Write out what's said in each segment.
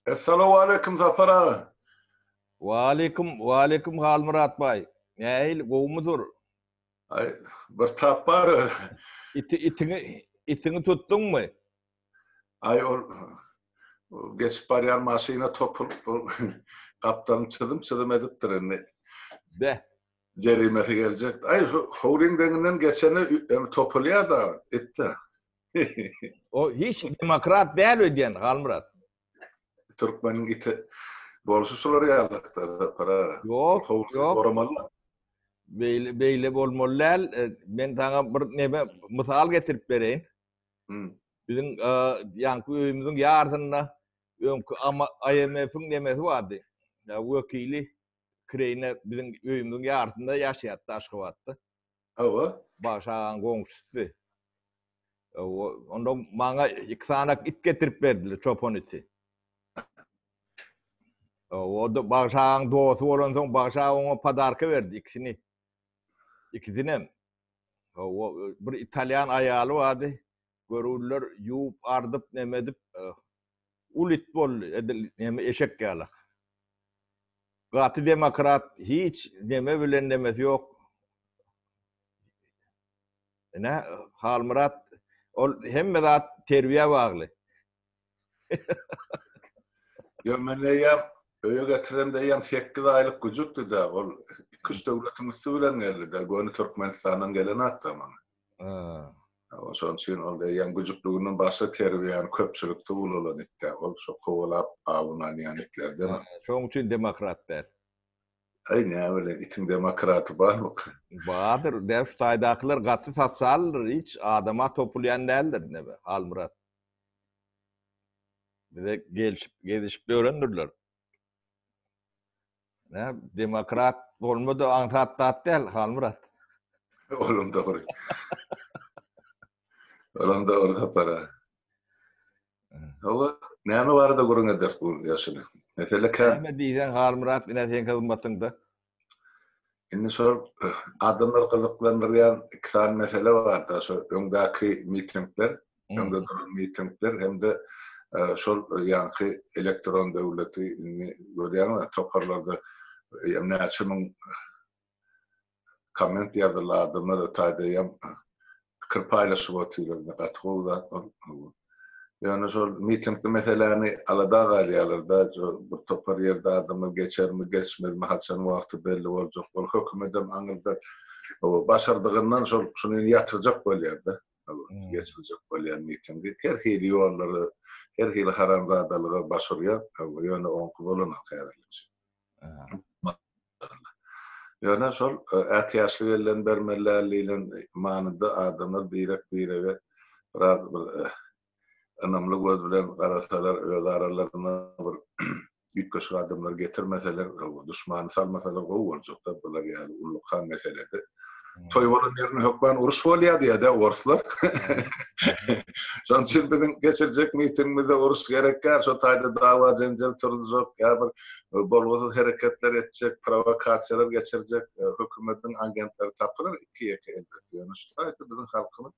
Essalawwaleýkim Sapar aga. Waleýkim, waleýkim Halmyrat baý. Nähili, gowumydyr? Aý, bir tap bar. Iti, itiňi, itiňi tutduňmy? Aý, ol geçip barýan maşyna topulyp, ol gapdalyny çyzym-çyzym edipdir indi. Beh. Jerimesi geljek. Aý, howlyň deňinden geçende topulýar-da, it-de. O hiç demokrat däl öýdýän Halmyrat. Türkmeniň iti bolşy şular ýalykda Sapar aga. Ýok, ýok. Goramaly. Beýle beýle bolmaly däl. E, men saňa bir neme mysal getirip bereýin. Hmm. Biziň e, ýaňky öýümiziň ýarsynda öňki IMF-iň nemesi bardy. Ya, wekili kireýine biziň öýümiziň ýarsynda ýaşaýardy Aşgabatda. Hawa. Bagşy agaň goňşusy. Onda maňa iki sanak it getirip berdiler, çopan iti. O-da Bagşy agaň dosty bolansoň, Bagşy aga oňa podarka berdi ikisini. Ikisinem. Hawa, bir italýan aýaly bardy. Görüwliler ýuwup, ardyp, neme edip, uly it boldy, edil neme eşek ýalak. Gaty demokrat, hiç neme bilen nemesi ýok. Ine, Halmyrat, ol hemme zat terbiýä bagly. Ýok, men eýýäm öýe getiremde eýýäm 8 aýlyk güjükdi-dä, ol iki-üç döwletiň üsti bilen geldi-dä, göni Türkmenistandan gelen atda maňa. Ha. Şonuň üçin ol eýýäm güjükliginden başga terbiýäni köpçülikde ulalan itdä, ol şo kowalap awuny alýan itlerden. Şonuň üçin demokrat däl. Aý näbileýin, itiň demokraty barmyka? Bardyr, dä şu taýdakylar gaty sosialdyr, hiç adama topulýan däldir neme, Halmyrat. Bize gelşip, gezişip ýörendirler. Nä, demokrat bolma-da aňsat zat däl, Halmyrat. Olam dogry. Olam dogry Sapar aga. Hawa, näme barada gürrüň ederis bu ýaşuly? Mesele kän. Näme diýseň Halmyrat, ine seň hyzmatyňda. Indi şol adamlary gyzyklandyrýan iki sany mesele bar-da, şo öňdäki mitingler, öňde duran mitingler hem-de şol ýaňky elektron döwleti indi görýäňiz toparlarda näçe müň Komment ýazyldy adamlar o taýda hem pikir paýlaşyp otyrlar indi gaty gowy zat ol. Ýöne şol mitingli meseläni alada galýarlar-da, bir topar ýerde adamlar geçermi, geçmezmi, haçan wagty belli boljak. Ol hökümetem aňyrda başardygyndan şol şuny ýatyrjak bolýar-da. Geçirjek bolýar mitingi. Her hili ýollara, her hili haramzadalyga baş urýar. Ýöne oňky bolanok häzirlikçe. Ýöne şol ätiýaçlyk elden bermeli däl diýlen manyda adamlar birek-birege biraz bir ynamly göz bilen garasalar, öz aralarynda bir üýtgeşik adamlar getirmeseler, duşmany salmasalar gowy boljakda bular ýaly ullakan meselede. Toý bolan ýerinde hökman uruş bolýar diýýär-dä orslar. Şonuň üçin biziň geçirjek mitingimizde uruş gerek däl, şo taýda dawa-jenjel turuzjak ýa bir bolgusyz hereketler etjek, prowokasiýalar geçirjek hökümetiň agentleri tapylar iki-ýeke elbetde. Ýöne şu taýda biziň halkymyz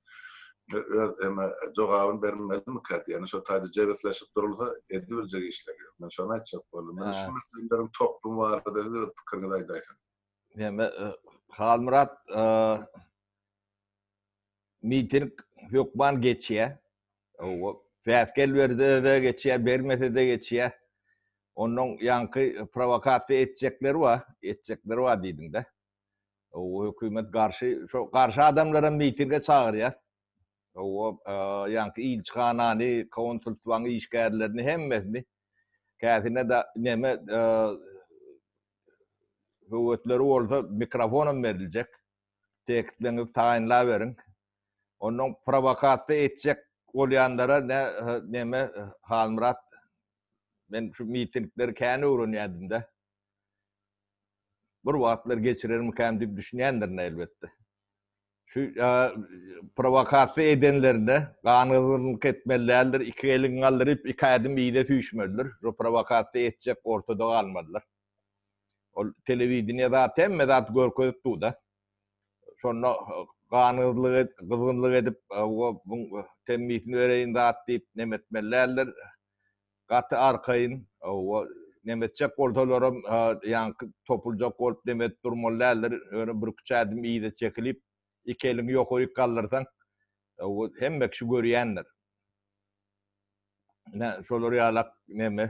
öz eme jogabyny bermelimikä diýýän. Şo taýda jebisleşip durulsa edibiljek işler ýok. Men şony aýtjak boldum. Meni şu meseleleriň toplumy barada siz öz pikiriňizi aýdaýsaňyz. Näme Halmyrat miting hökman geçýär. O päsgel berse-de geçýär, bermese-de geçýär. Ondan ýaňky prowokasiýa etjekler bar, etjekler bar diýdiň-de. O hökümet garşy, şo garşy adamlaram mitinge çagyrýar. O ýaňky ilçihanany, konsulstwaň işgärlerini hemmesini käsine-de neme höwetleri bolsa mikrofonam beriljek. Tekstleriňizi taýynlaberiň. Ondan prowokasiýa etjek bolýanlara ne neme Halmyrat men şu mitingleri kän öwrenýärdim-de. Bir wagtlar geçirermikäm diýip düşünýändirin elbetde. Şu prowokasiýa edenlerine ganygyzgynlyk etmeli däldir, iki elin galdyryp, iki ädim yza süýşmelidir. Şu prowokasiýa etjek ortada galmalydyr. Ol telewideniýe zat hemme zat görkezip dur-da. Şonda ganygyzlyk gyzgynlyk edip, bu temmisini bereýin zat diýip neme etmeli däldir. Gaty arkaýyn. Hawa, neme etjek bolsalaram, ýaňky topuljak bolup neme edip durmaly däldir. Ýöne bir-üç ädim yza çekilip, iki eliňi ýokaryk galdyrsaň, hemme kişi görýändir. Ine, şolar ýalak neme,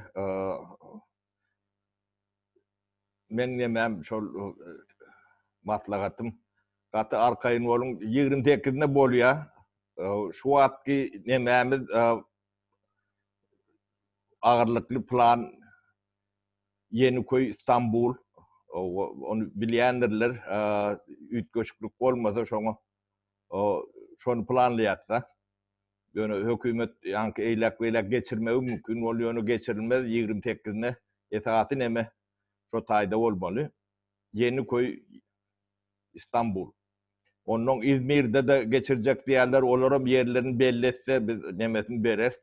meň nemäm şol maslahatym. Gaty arkaýyn boluň, 28-inde bolýar. Şu wagtky nemämiz agyrlykly plan Ýenikoý Istanbul ony bilýändirler üýtgeşiklik bolmasa şoňa şony planlaýarsa ýöne hökümet ýaňky eýläk beýläk geçirmegi mümkin ol ýöne geçirilmez 28-ine esasy neme şo taýda bolmaly Ýenikoý Istanbul Onnoň Izmirde-de geçirjek diýýärler, olaram ýerlerini belli etse, biz nemesini bereris.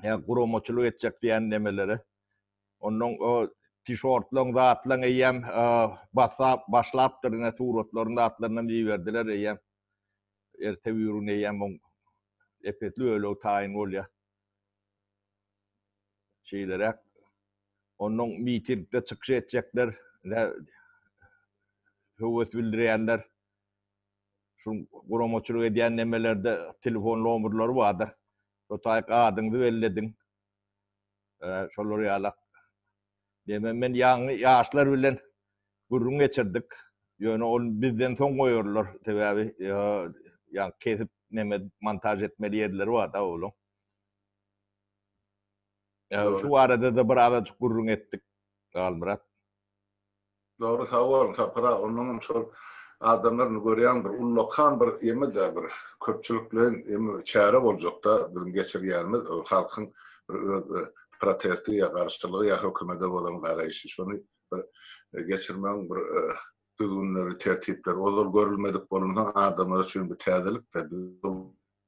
Ýa guramaçylyk etjek diýen nemelere. Onnoň o tişortlaryň, zatlaryň eýýäm basap başlapdyr, ine suratlaryny, zatlarynam iberdiler eýýäm. Erte biri eýýäm oň epesli bölegi taýyn bolýar. Şeýleräk. Onnoň mitingde çykyş etjekler, höwes bildirýänler, şu guramaçylyk edýän nemelerde telefon nomerleri bardyr. Şo taýyk adyňyzy belli ediň. Şolar ýalak. Neme men ýaňy ýaşlar bilen gürrüň geçirdik. Ýöne ol bizden soň goýarlar. Sebäbi ýa kesip neme montaž etmeli ýerleri bar-da olaň. Şu barada-da bir azajyk gürrüň etdik, Halmyrat. Dogry sag boluň Sapar aga onnoňam şol adamlaryny görýäň bir ullakan bir ýeme-de bir köpçülikleýin ýeme çäre boljakda biziň geçirýänimiz ol halkyň bir öz protesti ýa garşylygy ýa hökümede bolan garaýşy şony bir geçirmegiň bir düzgünleri tertipleri ozal görülmedik bolansoň adamlar üçin bir täzelik-de biz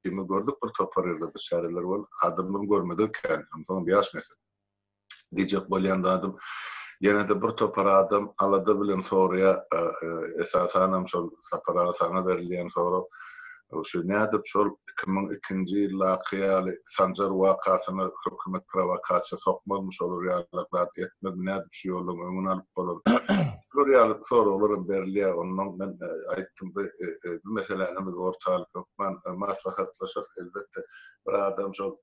ýeme gördük bir topar ýerde bir çäreler bolup adamlaryň görmedigi kän onsoňam ýaş nesil. Diýjek bolýan zadym, ýene-de bir topar adam alada bilen soraýar, esasanam şol Sapar aga saňa berilýän sorag, şu nädip şol 2002-nji ýyldaky ýaly Sanjar wakasyna hökümet prowokasiýa sokmazmy, şolar ýaly zat etmezmi, nädip şu ýoluň öňüni alyp bolar? Şular ýaly soraglar hem berilýär. Onnoň men aýtdym, bu meseläni biz orta alyp hökman maslahatlaşarys. Elbetde, bir adam şol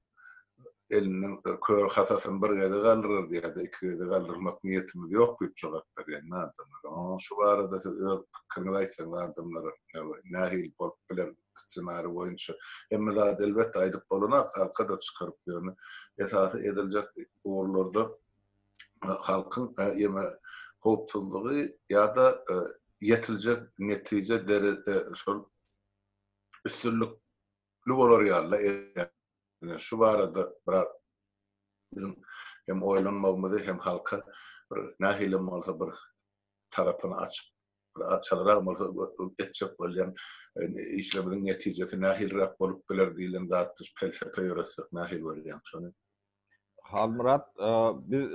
elinden kör hasasyny bir gezek aldyrar diýýär-de, iki gezek aldyrmak niýetimiz ýok diýip jogap berýän adamlar. Oňa şu barada siz öz pikiriňizi aýtsaňyz adamlara nähili bolup biler ssenariý boýunça. Hemme zady elbetde aýdyp bolanok, halka-da çykaryp ýöne esasy ediljek ugurlarda halkyň ýeme howpsuzlygy ýa-da ýetiljek netije şol üstünlikli bolar ýaly Ine, şu barada biraz biziň hem oýlanmagymyzy, hem halka bir nähilem bolsa bir tarapyny açyp, bir açarrak bolsa etjek bolýan işlerimiziň netijesi nähiliräk bolup biler diýlen zatda şu pelsepe ýöretsek nähili görýäň şony? Halmyrat, biz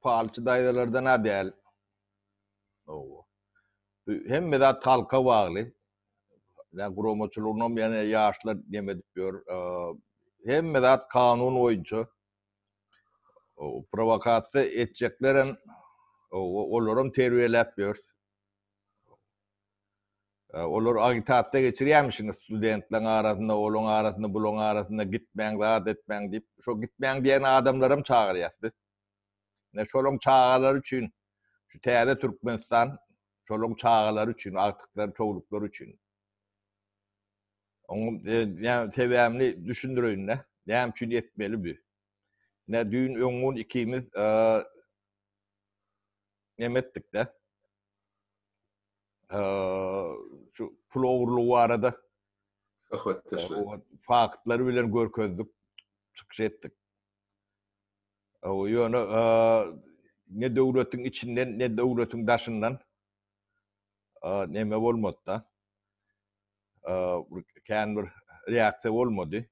palçy daýzalardan-a däl. Hawa. Hemme zat halka bagly. Ýa guramaçylygynam ýene ýaşlar neme edip ýör. Hemme zat kanun boýunça. Prowokasiýa etjeklerem olaram terbiýeläp ýör. Olar agitasiýa geçirýärmişin studentleriň arasynda, olaň arasynda, bulaň arasynda gitmäň, zat etmäň diýip. Şo gitmäň diýen adamlaram çagyrýas biz. Ine şolaň çagalary üçin şu täze Türkmenistan şolaň çagalary üçin, agtyklary, çowluklary üçin. Oňa e, sebäbini düşündireýin-de. Näme üçin etmeli bu? Ine düýn öňňun ikimiz e, neme etdik-de? E, şu pul ogurlygy barada söhbetdeşlik. Faktlary bilen görkezdik, çykyş etdik. Ýöne ne döwletiň içinden, ne döwletiň daşyndan neme bolmady-da. Kän bir reaksiýa bolmady.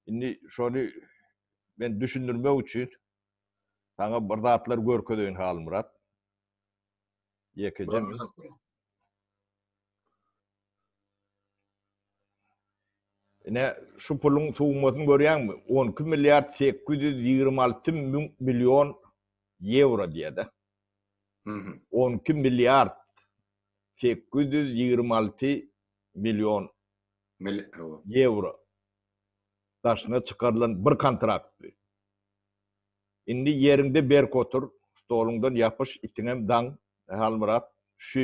Indi şony men düşündirmek üçin saňa bir zatlar görkezeýin Halmyrat. Ýekeje. Ine, şu puluň summasyny görýäňmi? 12 milliard 826 million ýewro diýýär-de. 12 milliard 826 million ýewro daşyna çykarylan bir kontrakt bu. Indi ýeriňde berk otur, stoluňdan ýapyş, itiňem daň, Halmyrat, şu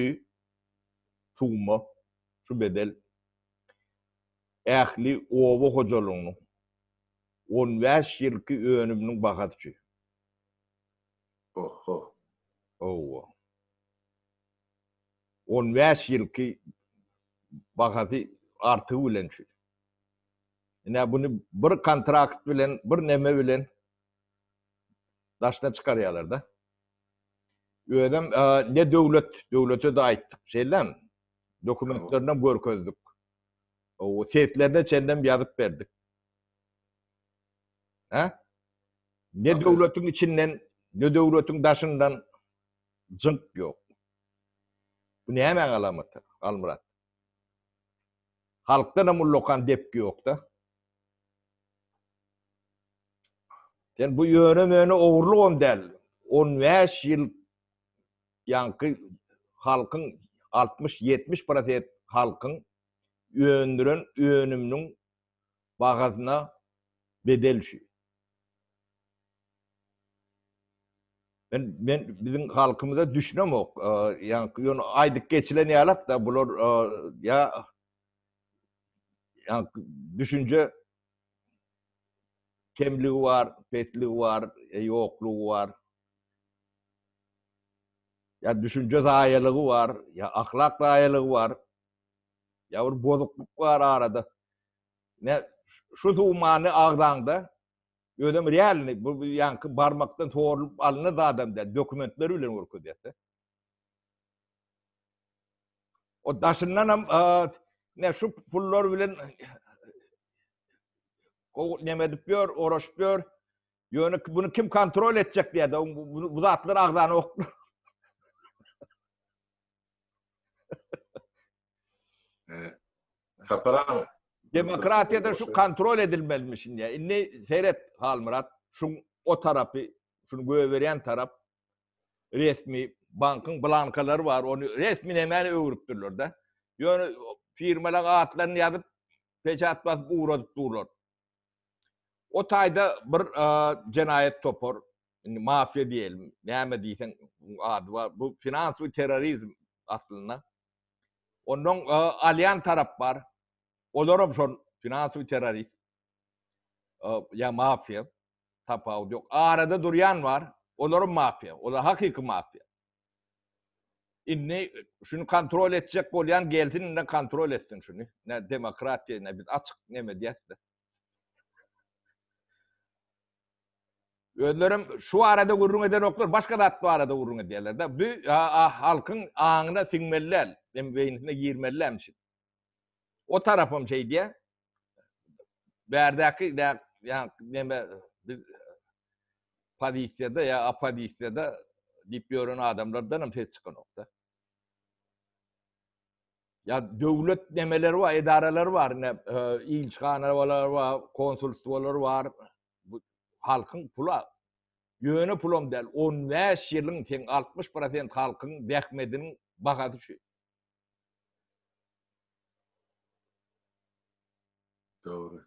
summa, şu bedel ähli oba hojalygynyň 15 ýylky önüminiň bahasy şu. Oho. Owa. 15 ýylky bahasy artygy bilen şu. Ine buny bir kontrakt bilen, bir neme bilen daşyna çykarýarlar-da. Özem ne döwlet, döwlete-de aýtdyk, şeýlemi? Dokumentlerinem görkezdik. O seslerine çenlem ýazyp berdik. Hä? Ne döwletiň içinden, ne döwletiň daşyndan jyňk ýok. Bu nämäň alamaty, Halmyrat? Halkdanam ullakan depgi ýok-da. Sen bu ýöne-möne ogurlygam däl. 15 ýyl ýaňky halkyň 60-70 prosent halkyň öndüren önüminiň bahasyna bedel şu. Men men biziň halkymyza düşünemok. Ýaňky ýöne aýdyp geçilen ýalak-da bular ýa ýaňky düşünje kemligi bar, pesligi bar, ýoklugy bar. Ýa düşünje zaýalygy bar, ýa ahlak zaýalygy bar. Ýa bir bozuklyk bar arada. Ne şu sumany agzaňda özem realny bu ýaňky barmakdan sorulyp alnan zadam däl, dokumentler bilen görkezýär. O daşyndan hem ne şu pullar bilen neme edip ýör, oraşyp ýör. Ýöne bunu kim kontrol etjek diýýär, bu zatlar agzanok. Sapar aga. Demokratiýada şu kontrol edilmelimiş indi. Indi seret Halmyrat, şu o tarapy, şuny göberýän tarap resmi bankyň blankalary bar, ony resmi nämäni öwrüpdirler-de. Ýöne firmalaryň atlaryny ýazyp, peçat basyp ugradyp durlar. O taýda bir jenaýat topar, indi mafiýa diýelim, näme diýseň ady bar. Bu finansowy terrorizm aslynda. Ondan alýan tarap bar. Olaram şol finansowy terrorist ýa mafiýa tapawudy ýok. Arada durýan bar. Olaram mafiýa. Olar hakyky mafiýa. Indi şuny kontrol etjek bolýan gelsin indi kontrol etsin şuny. Ne demokratiýa ne biz açyk neme diýäs-de. Özlerem şu barada gürrüň edenoklar, başga zat barada gürrüň edýärler-de. Bu halkyň aňyna siňmeli däl, hem beýnisine girmeli dälmiş. O tarapam şeý diýýär. Bärdäki ýa neme biz pozisiýada ýa oppozisiýada diýip ýören adamlardan hem ses çykanok-da. Ýa döwlet nemeleri bar, edaralary bar, ne ilçihanalar bar, konsulstwolar bar. Bu halkyň pula ýöne pulam däl, 15 ýylyň seň 60% halkyň zähmediniň bahasy şu. Dogry.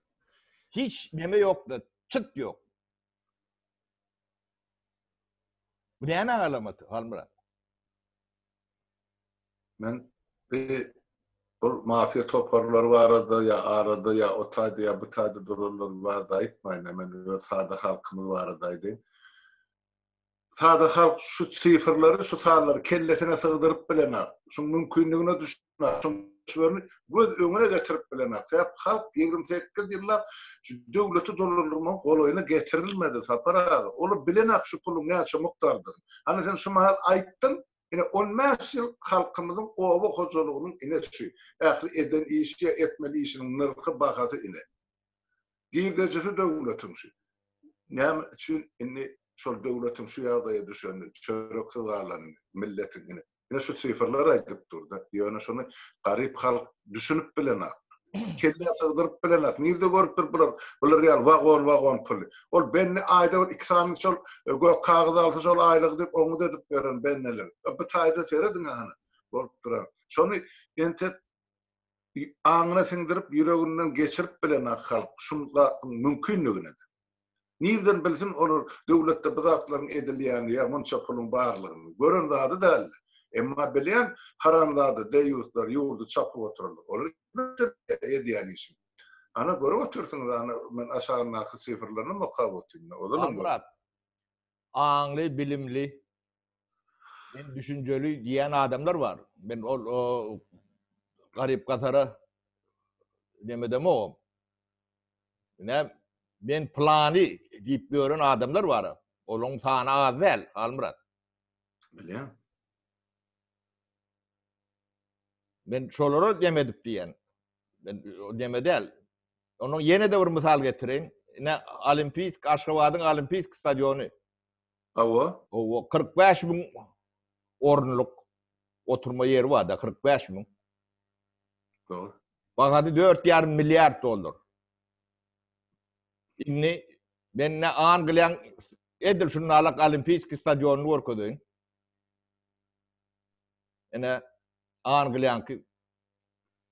Hiç neme ýok-da, çyt ýok. Bu näme alamaty, Halmyrat? Men bir bul mafiýa toparlary barada ýa arada ýa o taýda ýa bu taýda duranlar barada aýtmaýyn. Men öz sada halkymyz barada aýdaýyn. Sada halk şu sifrleri, şu sanlary kellesine sygdyryp bilenok. Şuň mümkinligine düşünenok. Şuň möçberini göz öňüne getirip bilenok. Sebäp halk 28 ýyllap şu döwleti dolandyrmagyň golaýyna getirilmedi Sapar aga. Olar bilenok şu puluň näçe mukdardygyny. Hany sen şu mahal aýtdyň, ine 15 ýyl halkymyzyň oba hojalygynyň ine şu ähli eden işi ýa etmeli işiniň nyrhy, bahasy ine. Girdejisi döwletiň şu. Näme üçin indi şol döwletiň şu ýagdaýa düşenini, çöreksiz galanyny, milletiň ine. Ine şu sifrler aýdyp dur-da. Ýöne şony garyp halk düşünip bilenok. Kellä sygdyryp bilenak. Nirde görüpdir bular, bular ýaly wagon-wagon puly. Ol bende aýda bir iki sany şol e, gök kagyz alsa şol aýlygy diýip oňňut edip beren bendeler. E, bu taýda serediň hany bolup duran. Şony entek aňyna siňdirip, ýüreginden geçirip bilenak halk şu zadyň mümkinligini. Nirden bilsin olar döwletde bu zatlaryň edilýänini ýa munça puluň barlygyny. Gören zady däldi. Emma bilýän haramzada deýýuslar ýurdy çapyp oturanlar. Olar edýän işini. Ana görüp otyrsyňyz ana men aşagyndaky sifrlerini okap otyryn. Ozalam Halmyrat, aňly, bilimli, men düşünjeli diýen adamlar bar. Men ol garyp-gasara nemedemogam. Ine, men plany diýip ýören adamlar bar. Olaryň sany az däl, Halmyrat. Bilýän. Men şolara neme edip diýen. Men neme däl. Onuň ýene-de bir mysal getireýin. Ine, Olimpiýsk, Aşgabadyň Olimpiýsk stadiony. Hawa. Hawa, 45 müň orunlyk oturma ýeri bar-da, 45 müň. Dogry. Bahasy 4,5 milliard dollar. Indi men ne Angliýaň edil şunalak Olimpiýski stadionyny görkezeýin. Ine Angliýaňky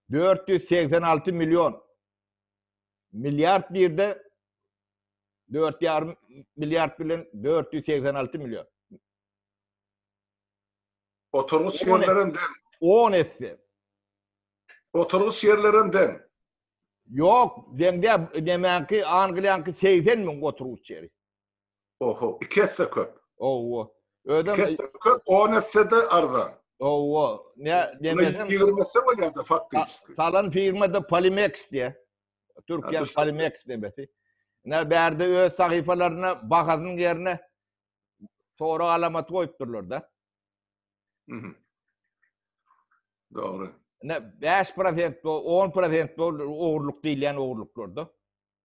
486 million milliard birde 4,5 milliard bilen 486 million. Oturgyç ýerlerem deň. 10 esse. Oturgyç ýerlerem deň. Ýok, deň däl. Nemäňki, Angliýaňky 80 müň oturgyç ýeri. Oho, 2 esse köp. Owo. Özem 2 esse köp, 10 esse-de arzan. Owo. Ne, nemesem 20 esse bolýar-da faktiçeski. Salan firma-da Polimex diýe. Türkiýe Polimex nemesi. Ne bärde öz sahypalaryna bahasynyň ýerine Sorag alamaty goýupdyrlar-da. Mhm. Dogry. Ne 5% 10% ogurlyk diýilýän ogurlyklarda.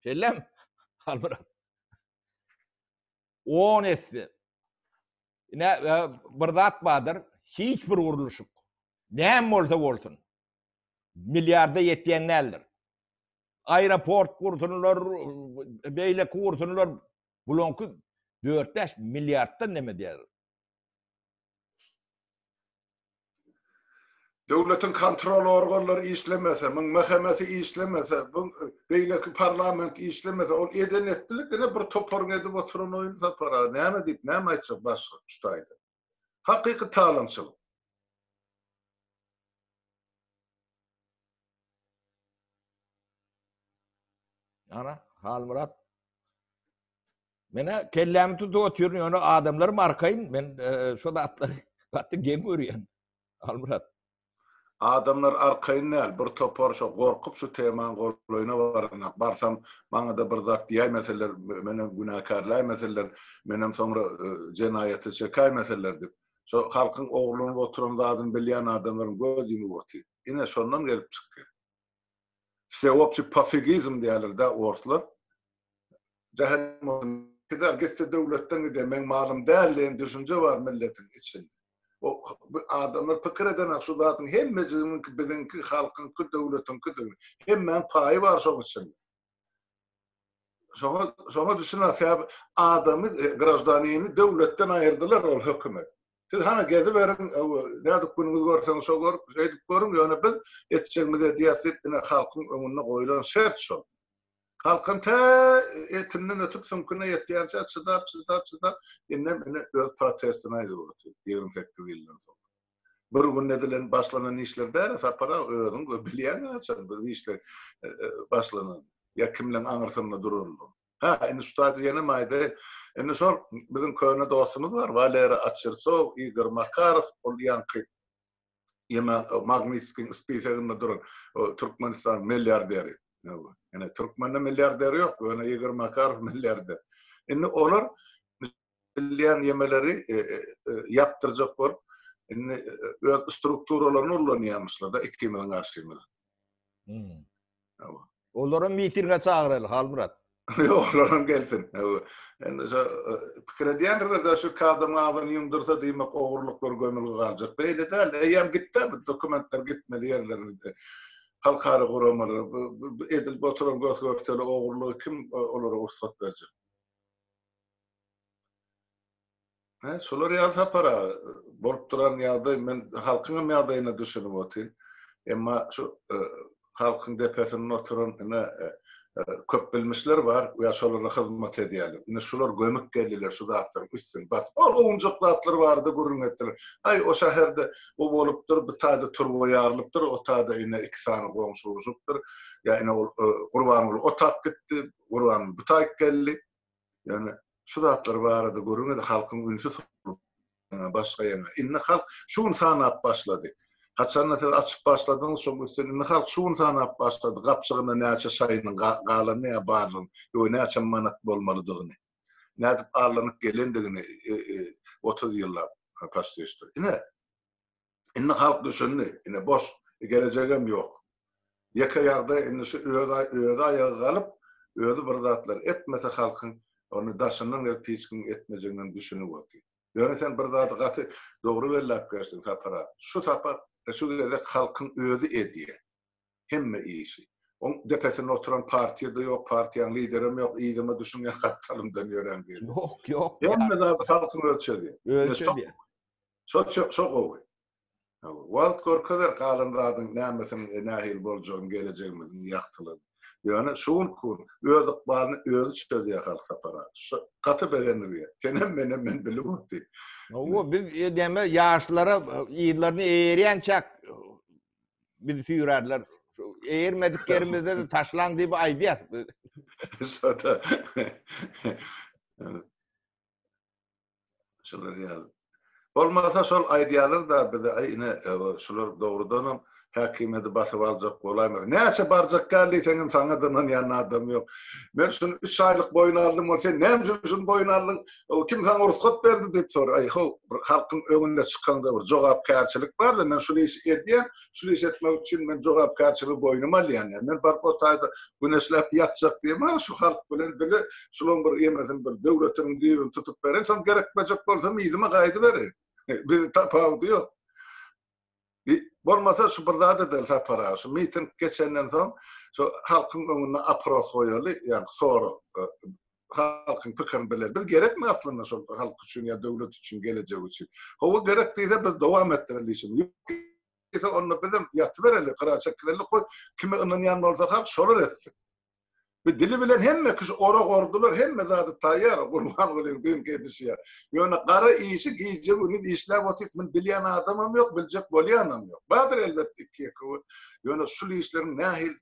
Şeýlemi? Halmyrat. 10 esse. Ine e, bir zat bardyr. Hiç bir gurluşyk näme bolsa bolsun milliarda ýetýän däldir. Aeroport gursunlar, beýleki gursunlar, Bulaňky dört-bäş milliarddan neme diýer. Döwletiň kontrol organlary işlemese, muň MHM-si işlemese, bu beýleki parlament işlemese, ol eden etdilik ine bir toparyň edip oturan oýny Sapar aga. Näme diýip, näme aýtjak başga şu taýda. Hakyky talaňçylyk. Ana, Halmyrat Menä kellämi tutup otyryn, ýöne adamlarym arkaýyn, men e, şo zatlary gaty geň görýän. Halmyrat. Adamlar arkaýyn däl, bir topar şo gorkup şu temaň golaýyna baranak. Barsam, maňa-da bir zat diýäýmeseler, menem günäkärläýmeseler, menem soňra e, jenaýata çekäýmeseler diýip. Şo halkyň ogurlanyp oturan zadyny bilýän adamlaryň göz ýumup otyr. Ine şondan gelip çykýar. Wseobşiý pofigizm diýýärler-dä orslar. Jähennem bolsun, gider, gitse döwletden gider, meň malym däl diýen düşünje bar milletiň içinde. O adamlar pikir edenak şu zadyň hemmejiginiňki biziňki, halkyňky, döwletiňkidigini. Hemmäň paýy bar şoň içinde. Şoňa şoňa düşüner, sebäbi adamy, graždanini döwletden aýyrdylar ol hökümet. Siz hany geziberiň, nädip günüňizi görseňiz şo görüp, şeýdip görüň, ýöne biz etjegimizi edýäs diýip, ine halkyň öňünde goýlan şert şol. Halkam tä etinden ötüp süňküne ýetýänçä çydap, çydap, çydap, indem ine öz protestini aýdyp otyr, 28 ýyldan soň. Bir günde edilen, başlanan işler däl-ä, Sapar aga, özüň bilýäň haçan bu işler başlanan, ýa kimleň aňyrsynda durandygyny. Hä, indi şu taýda ýenem aýdaýyn. Indi şol biziň köne dostumyz bar, Walera Oçertsow, Igor Makarow, ol ýaňky ýene Magnitskiň spiseginde duran Türkmenistan milliarderi. Ýöne türkmende milliarder ýok, ýöne Igor Makarow milliarder. Indi olar bilýän ýemeleri e, e, e, ýapdyrjak bolup, indi öz strukturalaryny ullanýarmyşlar-da ikimiziň garşymyza. Hmm. Olaram mitinge çagyraly, Halmyrat. Ýok, olaram gelsin. Indi şu pikir edýändirler-de şu iki adamyň agzyny ýumdursa diýmek ogurlyklar gömülgi galjak. Beýle däl, eýýäm gitdi bu dokumentler gitmeli ýerlerinde. Halkara guramalar edilip oturan gös-gökdeli ogurlygy kim olara rugsat berjek? Hä, şolar ýaly Sapar aga, bolup duran ýagdaý, men halkyňam ýagdaýyna düşünip otyryn. Emma şu halkyň depesinde oturan ine köp bilmişler bar we şolara hyzmat edýärler. Ine şular gömük geldiler şu zatlaryň üstüni basyp. Ol owunjak zatlar barada gürrüň etdiler. Aý, o şäherde o bolupdyr, bu taýda turba ýarylypdyr, o taýda ine iki sany goňşy urşupdyr. Ýa ine ol Gurbanguly o tap gitdi, Gurbanguly bu taýyk geldi. Ýöne şu zatlar barada gürrüň edip halkyň ünsi sowlup başga ýeňe. Indi halk şu gün sanap başlady. Haçanda siz açyp başladyňyz şoň üstüni indi halk şu gün sanap başlady gapjygynda näçe şaýynyň galanyny ýa barlygyny we näçe manat bolmalydygyny. Nädip allanyp gelendigini 30 ýyllap paştişdir. Ine Indi halk düşündi. Ine boş. Gelejegem ýok. Ýeke ýagdaý indi şu öz özi aýaga galyp, özi bir zatlar etmese halkyň ony daşyndan gelip hiç kimiň etmejeginem düşünip otyr. Ýöne sen bir zady gaty dogry belläp geçdiň Sapar aga. Şu sapar, şu gezek halkyň özi edýär hemme işi. Oň depesinde oturan partiýa-da ýok, partiýaň liderem ýok, yzyma düşüň ýa gapdalymdan ýöräň diýen. Ýok, ýok. Hemme zady halkyň özi çözýär. Özi çözýär. Şo şo gowy. Wagt görkezer galan zadyň nämesiniň nähili boljagyny gelejegimiziň ýagtylygyny. Ýöne şu günki gün öz ykbalyny özi çözýär halk Sapar aga. Şo gaty begendirýär. Senem menem men bilip otyryn. Hawa biz näme ýaşlara yzlaryny eýerýänçäk bizi süýrärler. Eýermedik ýerimizde-de taşlaň diýip aýdýas. Şo-da. Şular ýaly. Bolmasa şol aýdýarlar-da bize, aý ine, şular dogrudanam häkimiýeti basyp aljak bolaýmasyn. Näçe barjak gel diýseňem saňa ynanýan adam ýok. Men şuny üç aýlyk boýun aldym, ol sen näme üçin şuny boýun aldyň, kim saňa rugsat berdi diýip soraýar. Aý how, bir halkyň öňünde çykaňda bir jogapkärçilik bar-da, men şul işi edýän, Şul iş etmek üçin men jogapkärçiligi boýnuma alýan. Ýa men baryp o taýda güneşläp ýatjak diýemän, şu halk bilen bile şulaň bir ýemesini bir döwletiniň düýbüni tutup bereýin, soň gerekmejek bolsam yzyma gaýdybereýin. Bizi tapawudy ýok. Bolmasa şu bir zat edeli Sapar aga, şu miting geçenden soň şu halkyň öňünde opros goýaly, ýagny sorag. Halkyň pikirini bileli. Biz gerekmi aslynda şol halk üçin ýa döwlet üçin, gelejek üçin? Hawa gerek diýse biz dowam etdireli işimizi. Ýok diýse onda bizem ýatybereli, gyra çekileli, goý kime ynanýan bolsa halk şolar etsin. Bir dili bilen hemme kişi orak ordular, hemme zady taýýar, Gurbangulyň düýnki edişi ýaly. Ýöne gara işi gije-gündiz işläp otyrys, muny bilýän adamam ýok, biljek bolýanam ýok. Bardyr elbetde iki-ýeke, ýöne şul işleriň nähili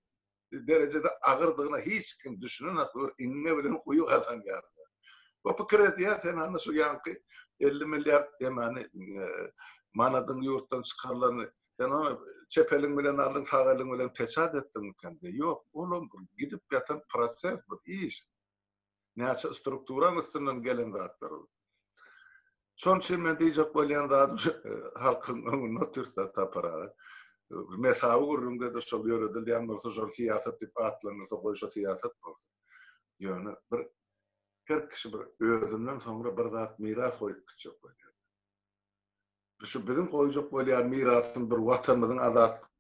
derejede agyrdygyna hiç kim düşünenok, bir iňňe bilen guýy gazan ýaly. Bu pikir edýär, sen hany şu ýaňky 50 milliard demani manadyň ýurtdan çykarylany, sen ony çep eliň bilen aldyň, sag eliň bilen peçat etdiňmikäm diýýär. Ýok, olam bir gidip ýatan proses, bir iş. Näçe strukturaň üstünden gelen zatlar ol. Şonuň üçin men diýjek bolýan zadym şu halkyň öňünde otyrsa Sapar aga. Mesawy gürrüňde-de şol ýöredilýän bolsa, şol syýasat diýip atlandyrsa, goý şo syýasat bolsun. Ýöne bir her kişi bir özünden soňra bir zat miras goýup gitjek bolýar. Şu biziň goýjak bolýan mirasymyz bir Watanymyzyň azatlygy,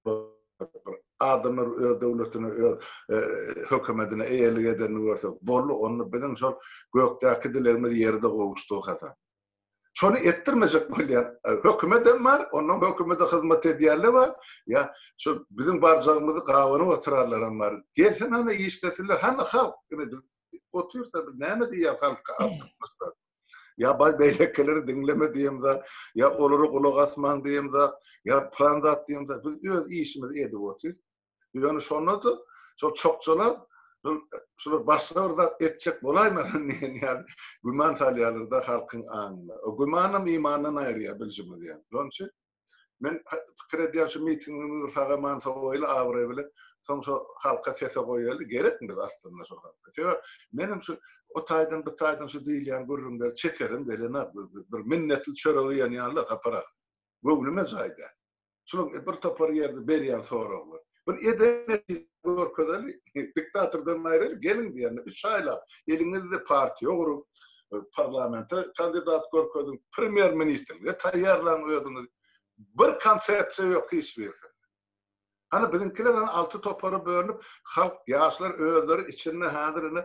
bir adamlar öz döwletine, öz hökümetine eýelik edenini görsek, boldy, onda biziň şol gökdäki dilegimiz ýerde gowuşdygy hasap. Şony etdirmejek bolýan hökümetem bar, ondan hökümete hyzmat edýänler bar, ýa şu biziň barjagymyzy gabanyp oturanlaram bar. Gelsin hany işlesinler, hany halk, ine biz otyrsa biz näme diýýäris halka artykmaçlar. Ýa baý beýlekileri diňleme diýemzak, ýa olara gulak asmaň diýemzak, ýa pylan zat diýemzak. Biz öz işimizi edip otyrys. Ýöne şonda-da şol çokjalar şular başga bir zat etjek bolaýmasyn diýen ýaly güman salýarlar-da halkyň aňyna. O gümanam imandan aýyrýar bilşimiz ýaly. Şonuň üçin Men pikir edýän şu mitingimizi bir sag-aman sowaýly abraý bilen, soň şo halka sese goýaly, gerekmi biz aslynda şo halka? Sebäp menem şu o taýdan bu taýdan şu diýilýän gürrüňleri çekesim gelenok, bir minnetli çörek iýen ýaly Sapar aga. Göwnüme jaý däl. Şunuň bir topar ýerde berýän soraglar. Bir eden netije görkezeli, diktatordan aýraly, geliň diýende üç aýlap eliňizde partiýa gurup, parlamente kandidat görkeziň, premýer-ministrlige taýýarlaň özüňizi. Bir konsepsiýa ýok hiç birisinde. Hany biziňkiler hany alty topara bölünip, halk, ýaşlar özleri içinde häzir ine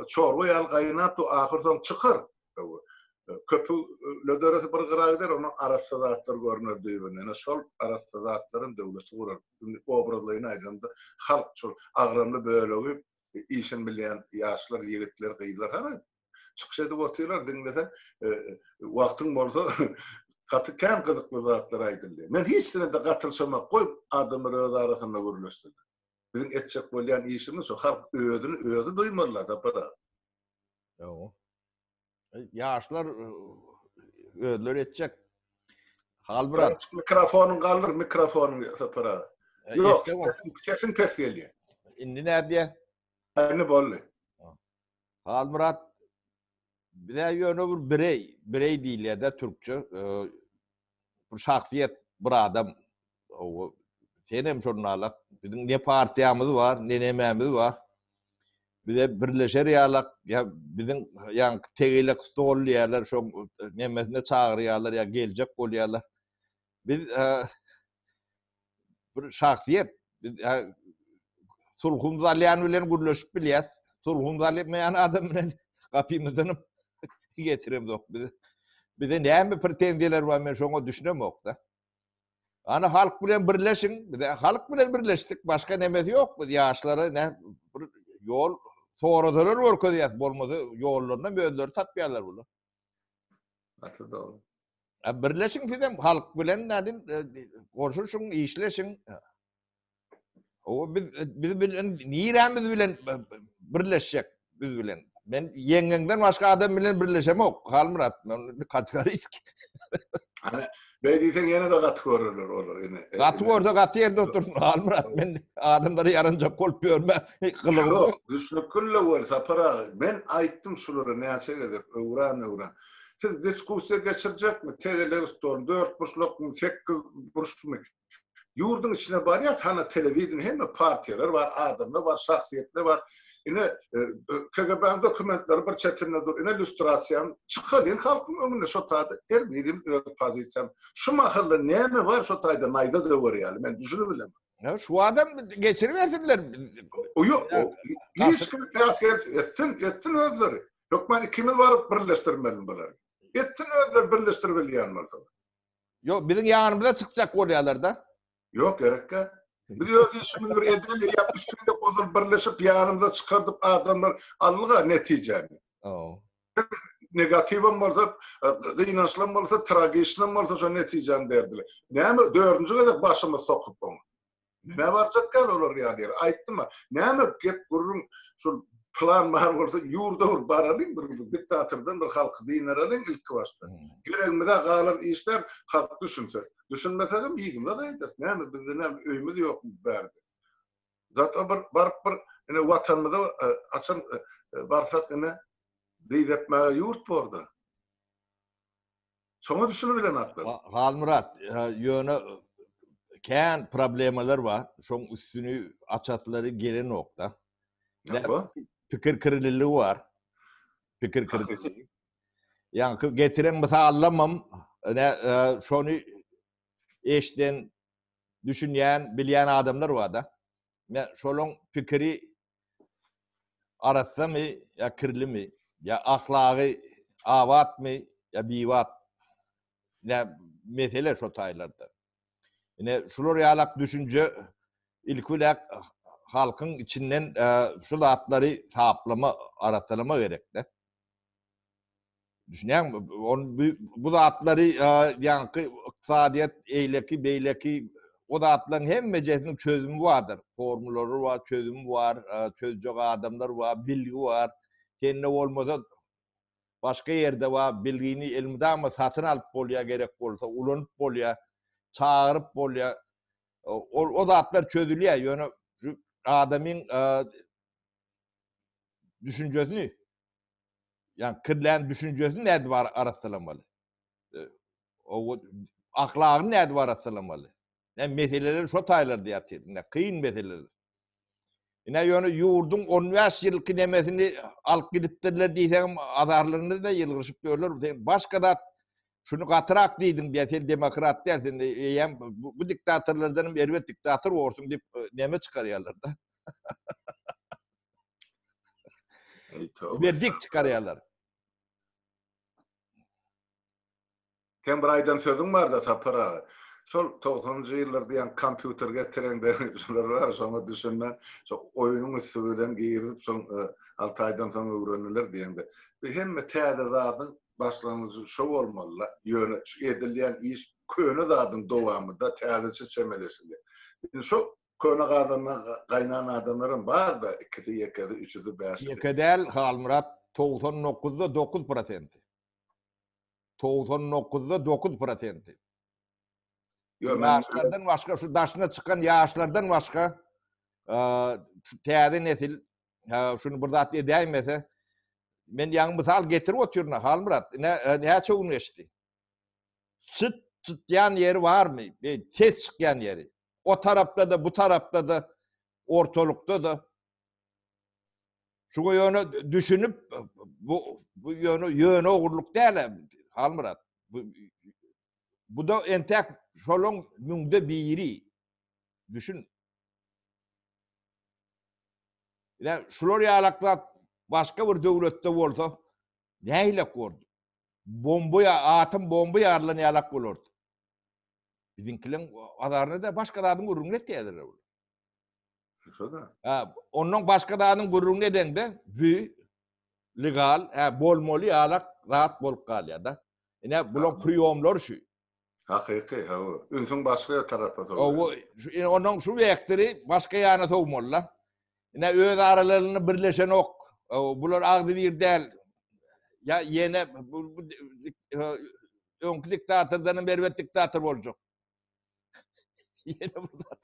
çorba ýaly gaýnap dur, ahyr soň çykar. Köpüg löderesi bir gyra gider, onuň arassa zatlar görner düýbünde. Ine şol arassa zatlaram döwleti gurar. Indi obrazlaýyn aýdanda, halk şol agramly bölegi işini bilýän ýaşlar, ýigitler, gyzlar hany çykyş edip otyrlar, diňleseň, wagtyň bolsa gaty kän gyzykly zatlar aýdyldy. Men hiç sine-de gatylyşamak, goý adamlar öz arasynda gürleşsinler. Biziň etjek bolýan işimiz şo, halk özüni özi duýmaly-la, Sapar aga. Ýok. Ýaşlar özleri etjek. Halmyrat. Birazjyk mikrofonyňy galdyr, mikrofonyňy Sapar aga. Ýok, sesiň pes gelýär. Indi nädýä? Indi boldy. Halmyrat bize ýöne bir birey, birey diýilýär-de türkçe. Bir şahsyýet, bir adam. Sen hem şonalak. Biziň ne partiýamyz bar, ne nemämiz bar. Bize birleşer ýalak, ýa biziň ýaňky tegelek stol diýýärler, şoň nemesine çagyrýarlar ýa geljek bolýarlar. Biz bir şahsyýet, biz sulhumyzy alýan bilen gürleşip bilýäs. Sulhumyzy almaýan adam bilen gapymyzdan geçiremzok biz. Bize näme pretenziýalar bar, men şoňa düşünemok-da. Ana halk bilen birleşiň, bize halk bilen birleşdik, başga nemesi ýok. Biz ýaşlara ne bir ýol sorasalar görkezýäs, bolmasa ýollaryny özleri tapýarlar bular. Gaty dogry. A birleşiň sizem halk bilen nädin goşulşyň, işleşiň. O biz biz bilen nirämiz bilen birleşjek biz bilen. Men ýeňňeňden başga adam bilen birleşemok, Halmyrat. Men kategoriski. Ana, beý diýseň ýene-de gaty görerler olar ine. Gaty görse gaty ýerde otursyn Halmyrat. Men adamlara ýaranjak bolup ýörme. Gylygymy. Ýok, düşnükli wel Sapar aga. Men aýtdym şulara näçe gezek öwran-öwran. Siz diskussiýa geçirjekmi? Tegelek stol, dörtburçlukmy, sekizburçmy? Ýurduň içine barýas, hana telewideniýe, hemme partiýalar bar, adamlar bar, şahsyýetler bar. Ine, KGB-niň dokumentleri bir çetinde dur, ine lýustrasiýam. Çykalyň halkyň öňüne şo taýda her birimiz öz pozisiýam. Şu mahalda näme bar şo taýda naýza döwer ýaly, men düşünip bilemok. Ýa şu adam geçiribersinler. Ýok, hiç kim päsgel etsin, etsin özleri. Hökman ikimiz baryp birleşdirmeli bulary. Etsin özleri birleşdirip bilýän bolsalar. Ýok, biziň ýanymyza çykjak bolýarlar-da. Ýok, gerekkä. Biz öz işimizi bir edeli, ýa üç gezek ozal birleşip ýanymyza çykardyp adamlar aldyga netijäni. Negatiwem bolsa, gynançlam bolsa, tragiçnem bolsa şo netijäni berdiler. Näme dördünji gezek başymyzy sokup oňa. Menä barjak däl olar ýaly ýere. Aýtdym-a, näme gep gürrüň şol plan bar bolsa ýurda bir baralyň bir diktatordan bir halky dynaralyň ilki başda. Geregimize galan işler halk düşünse. Düşünmesegem yzymyza gaýdarys. Näme bizde näme öýümiz ýokmy bärde. Zato bir baryp bir ine watanymyza haçan barsak ine dyz epmäge ýurt borda. Şoňa düşünibilenoklar. Halmyrat, ýöne kän problemalar bar. Şoň üstüni açaslary gelenok-da. Pikir kirliligi bar. Pikir kirliligi. Ýaňky getiren mysallamam, ine, şony eşden, düşünýän, bilýän adamlar bar-da. Ine, şolaň pikiri Arassamy ýa kirlimi, ýa ahlagy abatmy ýa bibat? Ine, mesele şo taýlarda. Ine, şular ýalak düşünje ilki bilen halkyň içinden şu zatlary saplama, arassalama gerek-de. Düşünýäňmi? On bu zatlary ýaňky ykdysadyýet eýleki beýleki o zatlaryň hemmejesiniň çözümi bardyr. Formulary bar, çözümi bar, çözjek adamlar bar, bilgi bar. Sende bolmasa başga ýerde bar. Bilgini elmydama satyn alyp bolýar gerek bolsa, ulanyp bolýar, çagyryp bolýar. Ol o zatlar çözülýär. Ýöne şu adamyň düşünjesini Ýa kirlän düşünjesini nädip arassalamaly? O ahlagyny nädip arassalamaly? Ýa meseleler şo taýlarda ýatyr. Ine kyn meseleler. Ine ýöne ýurduň 15 ýylky nemesini alyp gidipdirler diýseňem azarlarynda ýylgyryşyp ýörler. Sen başga zat. Şuny gatyrak diýdiň diýýär, sen demokrat däl, sen eýýäm bu diktatorlardan hem erbet diktator borsuň diýip neme çykarýarlar-da. Werdikt çykarýarlar. Seň bir aýdan sözüň barda Sapar aga. Şol togsanynjy ýyllarda ýaňky kompýuter getireňde şular bar şoňa düşünmän şo oýnuň üsti bilen girizip şoň alty aýdan soň öwreniler diýeňde. Bu hemme täze zadyň başlangyjy şo bolmalyda. Ýöne şu edilýän iş köne zadyň dowamyda täzeçe çemeleşilýär. Indi şo köne gazanda gaýnan adamlaram barda ikisi ýekesi üçüsi bäşisi. Ýeke däl Halmyrat 99-da 9 prosenti. 99-da 9 prosenti. Ýaşlardan başga şu daşyna çykan ýaşlardan başga şu täze nesil şuny bir zat edäýmese men ýaňy mysal getirip otyryn Halmyrat ine näçe gün geçdi. Çyt çytýan ýeri barmy? Ses çykýan ýeri. O tarapda da bu tarapda da ortalykda da Şuňa ýöne düşünip bu bu ýöne ýöne ogurlyk däl Halmyrat. Bu bu da entek şolaň müňde biri. Düşün. Ýa şular ýalak zat başga bir döwletde bolsa nähilek bordy? Bomba ýa atom bomba ýarylan ýalak bolardy. Biziňkileň azaryna da başga zadyň gürrüňini etýärler olar. Şo-da. Ha, ondan başga zadyň gürrüňini edeňde, bu legal, ha, bolmaly ýalak zat bolup galýar-da. Ine, bulaň priýomlary şu. Hakyky, hawa. Ünsüň başga tarapa sowýar. Hawa, ine ondan şu wektory başga ýana sowmaly-da. Ine, öz aralarynda birleşenok. Bular agzybir däl. Ýa ýene bu, bu öňki diktatordan hem erbet diktator boljak. Ýene bu zat.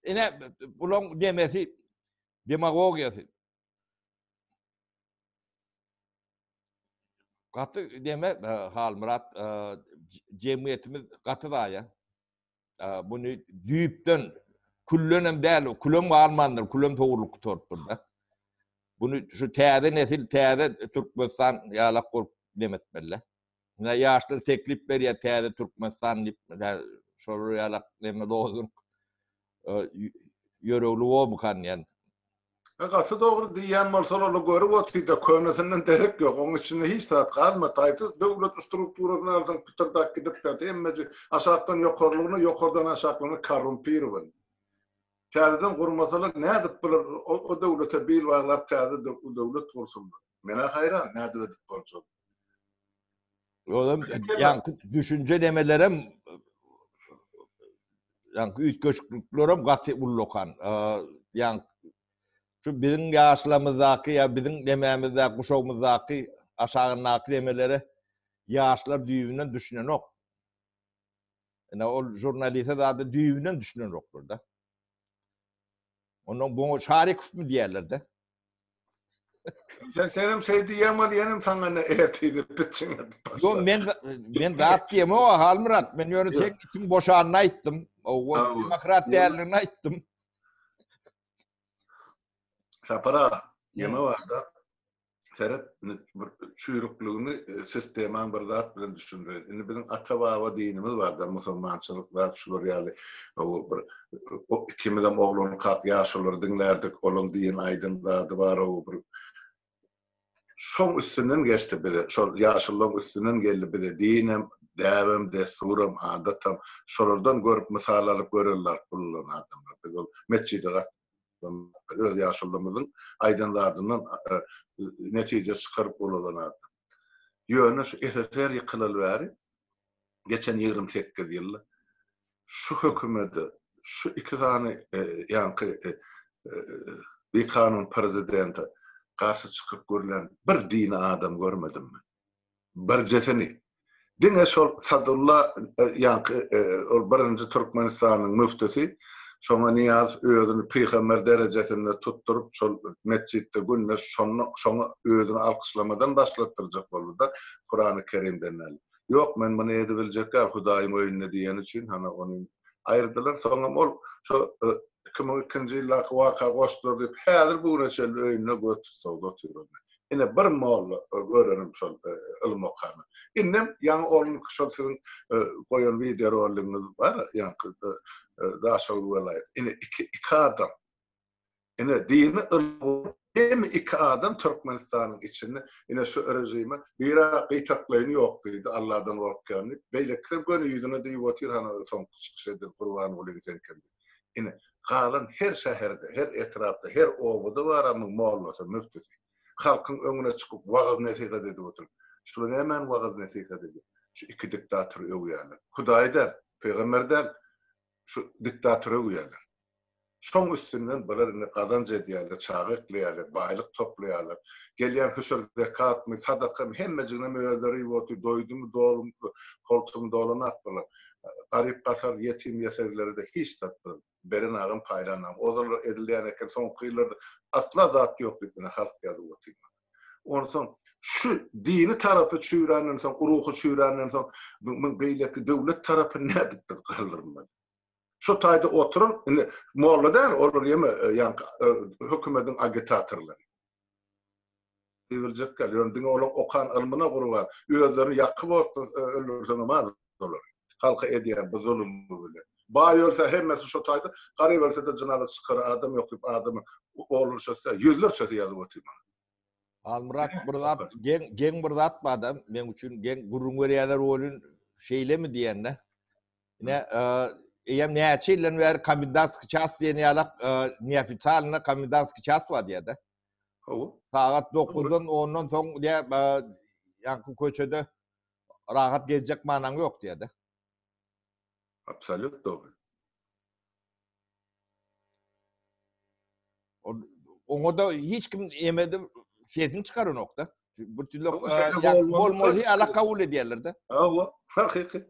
Ine bulaň demesi demagogiýasy. Gaty deme e, Halmyrat e, jemgyýetimiz gaty zaýa. E, buny düýpden küllenem däl, külem galmandyr, külem sowrulyp gutarypdyr-da. Buny şu täze nesil, täze Türkmenistan ýalak bolup demetmeli. Ine ýaşlar teklip berýär täze Türkmenistan diýip, şolar ýalak neme lozung ýöregli bolmukan diýen. E, gaty dogry diýýän bolsalar olar görüp otyrda könesinden derek ýok oň içinde hiç zat galmady haýsy döwlet strukturasyny alsaň pytyrdap gidip ýatyr hemmesi aşakdan ýokarlygyna ýokardan aşaklygyna korrumpirowan. Täzeden gurmasalar nädip bular o döwlete bil baglap täze döwlet gursunlar. Menä haýran nädip edip boljak. Olam ýaňky düşünje nemelerem ýaňky üýtgeşikliklerem gaty ullakan. Ýaňky şu biziň ýaşlarymyzdaky ýa biziň nemämizdäki guşagymyzdaky aşagyndaky nemelere ýaşlar düýbünden düşünenok. Ine ol žurnaliste zady düýbünden düşünenoklar-da. Ondan buňa Şarikowmy diýerler-de. Sen senem şeý diýýäň weli ýenem saňa ne ertiri pitjiň edip başlady. Ýok men men zat diýemok Halmyrat. Men ýöne seň itiň boşanyny aýtdym. O demokrat däldigini aýtdym. Sapar aga, ýeme barda Seret, indi bir çüýrükligini sistemaň bir zat bilen düşündireýin. Indi biziň ata-baba dinimiz bar-da, musulmançylyk zat şular ýaly bir ikimizem oglankak ýaşululary diňlärdik, olaň diýen aýdan zady bar o bir şoň üstünden geçdi bize, şol ýaşulularyň üstünden geldi bize dinem, däbem, dessuram, adatam. Şolardan görüp mysal alyp görelde alyp ulalan adamlar. Biz ol metjide Öz ýaşulymyzyň aýdan zadyndan netije çykaryp ulalan adam. Ýöne şu SSR ýykylaly bäri geçen 28 ýylda şu hökümede şu iki sany ýaňky bikanun prezidente garşy çykyp gürlän bir dini adam görmedim men. Birjesini. Diňe şol Sadulla ýaňky ol birinji Türkmenistanyň müftüsi şoňa Nyýazow özüni pygamber derejesinde tutduryp şol metjitde günde şonda şoňa özüni alkyşlamadan başlatdyrjak boldy-da Kurany Kerimden däl. Ýok men muny edibiljek däl Hudaýyň öýünde diýeni üçin hana ony aýyrdylar. Soňam ol şo 2002-nji ýyldaky waka goşdular diýip häzir bu güne çenli öýünde göz tussagda otyr. Ine bir molla görenim şol. ylym okana. Indem ýaňy ol şol siziň goýan wideoroligiňiz bar, ýaňky Daşoguz welaýat. Ine iki iki adam. Ine dini ylym jemi iki adam Türkmenistanyň içinde ine şu režime biri gytaklaýyn ýok diýdi, Alladan gorkýan diýip, beýlekisem göni ýüzüne diýip otyr hany soňky çykyş eden Gurbangulyň sen kim diýip. Ine galan her şäherde, her etrapda, her obada bar muň mollasy, müftüsi. Halkyň öňüne çykyp wagyz-nesihat edip otyr. Şular nämäni wagyz-nesihat edýär? Şu iki diktatory öwýärler. Hudaýy däl, pygamber däl, şu diktatory öwýärler. Şoň üstünden bular indi gazanç edýärler, çaga ekleýärler, baýlyk toplaýarlar. Gelýän hüşür zekatmy, sadakamy hemmejiginem özleri iýip otyr, doýdumy, dolumy, holtumy dolanak bular. Garyp-gasar, ýetim-ýesirlere-de hiç zat bir beren agam paýlan agam. Ozallar edilýän eken, soňky ýyllarda asla zat ýok diýip ine halk ýazyp otyr maňa. Onsoň şu dini tarapy çüýränden soň, ruhy çüýränden soň, muň beýleki döwlet tarapyny nädip biz galdyrmaly? Şu taýda oturan indi molla däl, olar ýeme ýaňky hökümediň agitatorlary. Diýiljek däl, ýöne diňe olaň okan ylmyna gurban, özlerini ýakyp otda öldürseňem az olary. Halka edýän bu zulumy bilen. Baý ölse hemmesi şu taýda, garyp ölse-de jynaza çykara adam ýok diýip adamy onlarçasy, ýüzlerçesi ýazyp otyr maňa. Halmyrat bir zat geň geň bir zat bar-da, meň üçin geň gürrüň berýärler welin şeýlemi diýende. Ine, eýýäm näçe ýyldan bäri komendantskiý ças diýen ýalak neofitsialnyý komendantskiý ças bar diýýär-de. Hawa. Sagat 9-dan 10-dan soň diýýär, ýaňky köçede rahat gezjek manaň ýok diýýär-de. Absolýut dogry. Oňa-da hiç kim emedi sesini çykaranok-da. Bir türlü bolmaly ýalak kabul edýärler-de. Hawa, hakyky.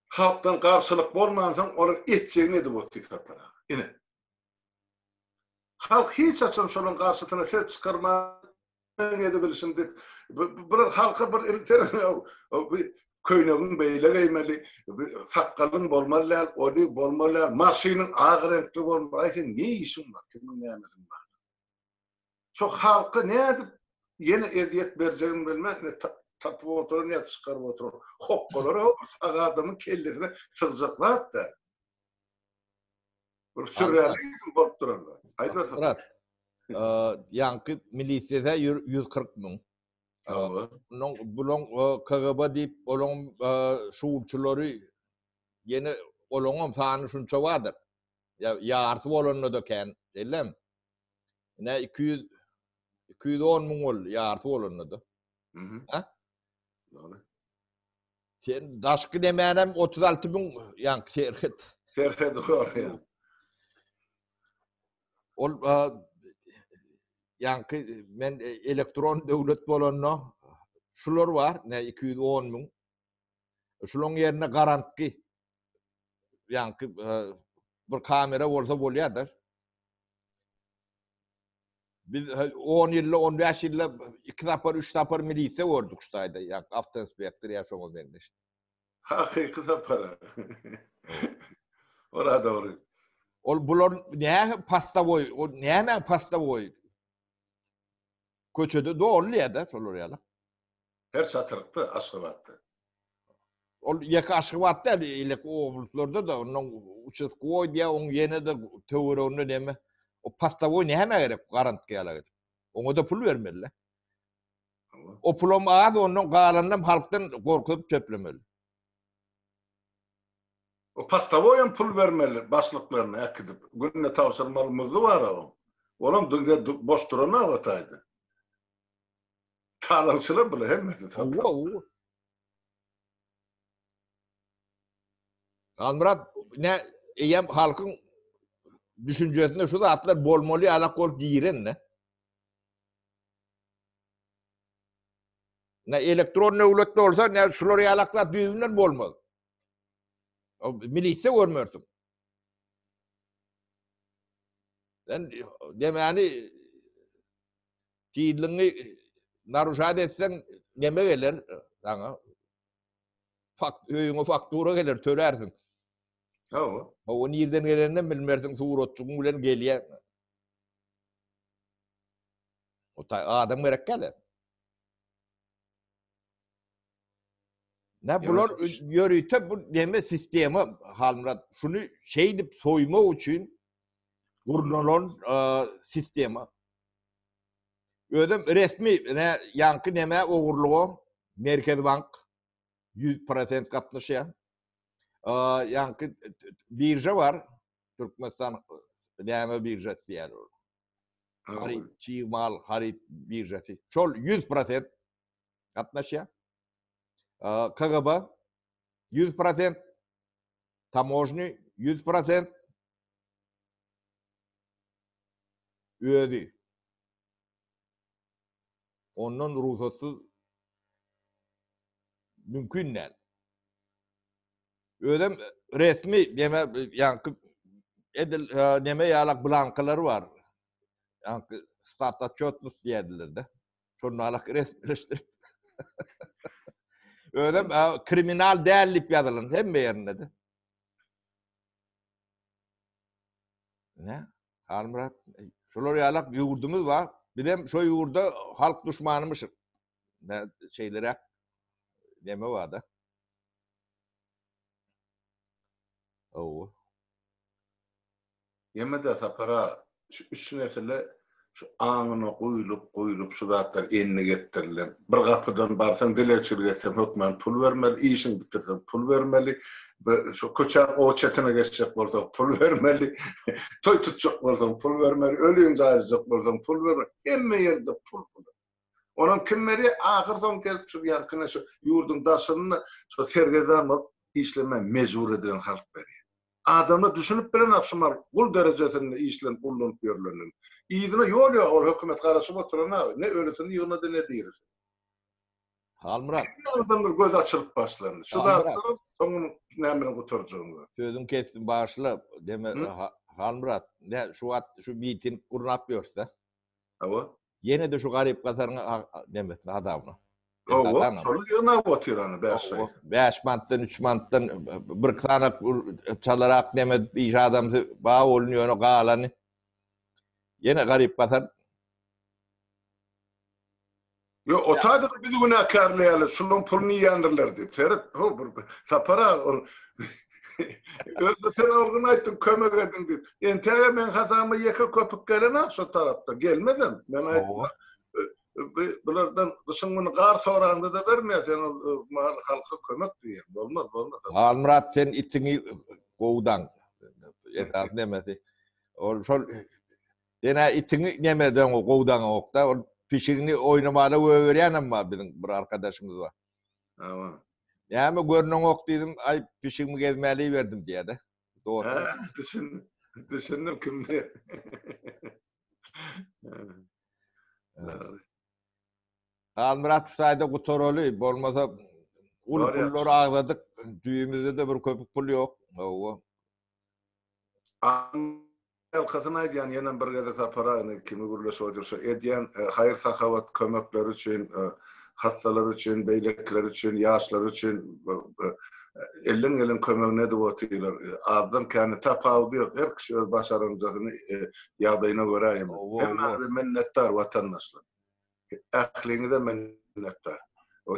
Halkdan garşylyk bolmansoň, olar etjegini edip otyr Sapar aga. Ine. Halk hiç haçan şolaryň garşysyna ses çykarman edebilişim diýip, bular halka bir bu köýnegiň beýle geýmeli, sakgalyň bolmaly däl, ony bolmaly däl, maşynyň ak reňkli bolmaly. Aý sen ne işiň bar, kimiň nämesiniň bar? Şo halka nädip ýene ezýet berjegini bilmän, ine tapyp oturan ýa çykaryp oturan hokgalar o sag adamyň kellesine sygjak zat däl. Bir sürrealizm bolup duranlar. Aýdybersin. Murat, ýaňky milisiýada 140 müň. Hawa. Onuň bulaň KGB diýip, olaň şuwulçylary ýene olaňam sany şunça bardyr. Ýa ýarysy bolanda-da kän, şeýlemi? Ine 200 210 müň boldy, ýarysy bolanda-da. Mhm. Ha? Dogry. Sen daşky demänem 36 müň ýaňky serhet. Serhet dogry. Ol ýaňky men elektron döwlet bolanda şular bar, ne 210 müň. Şularyň ýerine garantgy ýaňky bir kamera bolsa bolýar-da. Biz 10 ýylda, 15 ýylda iki sapar, üç sapar milisiýa gördük şu taýda, ýa awtoinspektor ýa şoňa meňzeş. Hakyky sapar. Ora dogry. Ol bular näme postowoý, o näme postowoý? Köçede doly ýa-da şolar ýaly. Her çatyrykda Aşgabatda. Ol ýeke Aşgabat däl, eýleki oblastlarda-da, ondan uçastkowoý diýýär, oň ýene-de töwereginde näme, o postowoý nämä gerek garantgy ýalak edip. Oňa-da pul bermeli-le. O pulam az, ondan galanynam halkdan gorkuzyp çöplemeli. O postowoýam pul bermeli başlyklaryna äkidip. Günde tabşyrmaly muzdy bar-a oň. Olam diňe boş duranok o taýda. Talaňçylar bular hemmesi. Hawa, hawa. Halmyrat, ne eýem halkyň düşünjesinde şu zatlar bolmaly ýalak bolup giren ne? Ne elektron döwlet bolsa, ne şular ýalaklar düýbünden bolmaz. Milisiýa görmersiň. Sen demäni Tizligiňi naruşat etseň neme geler saňa? Fakt öýüňe faktura geler, tölärsiň. Hawa. Hawa nirden gelenini bilmersiň, suratjygyň bilen gelýär. O ta adam gerek gele. Ne bular ýörite bu neme sistema Halmyrat şuny şeýdip soýmak üçin gurnalan sistema. Özem resmi ne ýaňky neme ogurlyga Merkez bank 100% gatnaşýar. Ýaňky birža bar. Türkmenistan näme biržasy diýýär ol. Haryt, çig mal, haryt biržasy. Şol 100% gatnaşýar. KGB 100%, tamožny 100%, özi. Ondan rugsatsyz mümkin däl. Özem resmi neme ýaňky edil neme ýalak blankalary bar. Ýaňky stat otçetnost diýerdiler-de. Şonda alak resmileşdirip. Özem kriminal däl diýip ýazylan hemme ýerinde-de. Ne? Halmyrat, şolar ýalak ýurdumyz bar. Bizem şo ýurda halk duşmanymyşyk. Ne şeýleräk neme bar-da. Hawa. Ýeme-de Sapar aga, şu üç nesile şu aňyna guýlup, guýlup şu zatlar endik etdirilen. Bir gapydan barsaň dilegçilik etseň hökman pul bermeli, işiňi bitirseň pul bermeli, şu köçäň o çetine geçjek bolsaň pul bermeli, toý tutjak bolsaň pul bermeli, öliňi jaýlajak bolsaň pul bermeli. Hemme ýerde pul pul. Onam kim berýär? Ahyr soň gelip şu ýaňkyna şu ýurduň daşynda şu sergezdan bolup işlemäge mejbur edilen halk berýär. Adamlar düşünip bilenok şu mal gul derejesinde işlenip ullanyp ýörlenini. Yzyna ýol ýok ol hökümet garaşyp oturan ne ölüsini ýygnady ne dirisini. Halmyrat. Indi adamlar gözi açylyp başlandy. Şu zatlaryň soňuny näme bilen gutarjagyny gör. Sözüňi kesdim bagyşla deme Halmyrat ne şu wagt şu miting gurnap ýörse. Hawa. Ýene-de şu garyp-gasaryň nemesine hasabyna. Hawa, şolar ýygnap otyr ana bäş aý. 5 manatdan, 3 manatdan bir sany çalarak neme iş adamsy bar bolun ýöne galany. Ýene garyp-gasar. Ýok, o taýda-da bizi günäkärleýärler, şularyň puluny iýendirler diýip. Seret, ho, bir Sapar aga ol Özde sen ol gün aýtdyň kömek ediň diýip. Entäge meň hasabyma ýeke köpük gelenok şo tarapda. Gelmezem. Men aýtdym. Bulardan gyşyň güni gar soraňda-da bermeýär sen ol mal halka kömek diýýäň. Bolmaz, bolmaz. Halmyrat sen itiňi gowy daň. Esasy nemesi. Ol şol sen-ä itiňi nemeden gowy daňaňok-da. Ol pişigini oýnamana goýberýänem bar biziň bir arkadaşymyz bar. Hawa. Näme görneňok diýdim, aý pişigimi gezmäli berdim diýýär-de. Dostum. Hä, düşündim. Düşündim kimdi. Halmyrat şu taýda gutaraly, bolmasa uly pullary agzadyk, jübimizde-de bir köpük pul ýok. Hawa. Ýalkasyn aýdýan ýenem bir gezek Sapar aga indi kimi gürleşip otyr şu edýän haýyr-sahawat kömekleri üçin hassalar üçin beýlekiler üçin ýaşlar üçin elden gelen kömegini edip otyrlar azdan käni tapawudy ýok her kişi öz başarynjasyny ýagdaýyna görä hemmäňize minnetdar watandaşlar. Ähliňize minnetdar.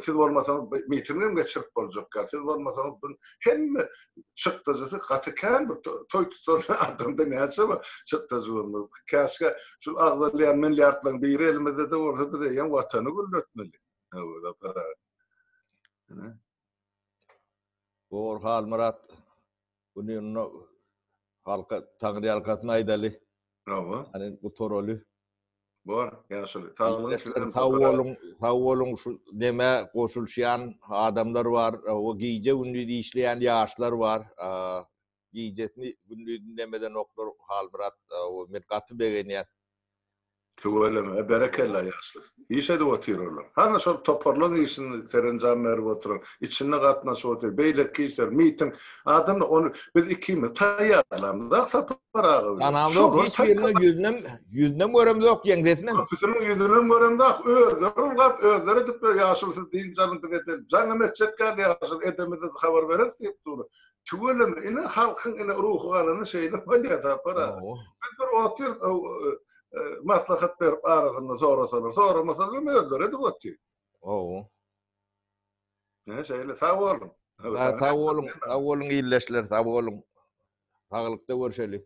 Siz bolmasaňyz mitingem geçirip boljak däl. Siz bolmasaňyz bu hemme çykdajysy gaty kän bir toý tutan adamda näçe bir çykdajy bolmaly. Käşgä şu agzalýan milliardlaryň biri elimizde-de bolsa biz eýýäm watany gülletmeli. Zafar aga. Dogry Halmyrat. Bunu indi halka taňryýalkasyn aýdaly. Hawa. Hany gutaraly. Bor, ýaşuly. Sag boluň sizem. Sag boluň, sag boluň şu deme goşulyşýan adamlar bar. O gije gündiz işleýän ýaşlar bar. Gijesini gündizini demedenoklar Halmyrat. Men gaty begenýän. Tüweleme, berekella ýaşlar. Iş edip otyrarlar. Hany şol toparlaň işini serenjam berip oturan, içinde gatnaşyp otyr, beýleki işler, miting. Adamlar ony biz ikimiz taýýarlamyzak Sapar aga bilen. Tanamzok hiç biriniň ýüzünem, ýüzünem göremzok, ýeňsesinem. Köpüsiniň ýüzünem göremzok, özleri ulgap, özleri edip ýaşuly siz dynç alyň biz edeli. Jaňam etjek däl ýaşuly, edemizde habar bereris diýip durlar. Tüweleme, ine halkyň ine ruhy galany şeýle bolýar Sapar aga. Biz bir otyrys maslahat berip arasynda sorasalar, soramasalar hem özleri edip otyr. Hawa. Ine şeýle sag boluň. Sag boluň, sag boluň ildeşler, sag boluň. Saglykda görşeli.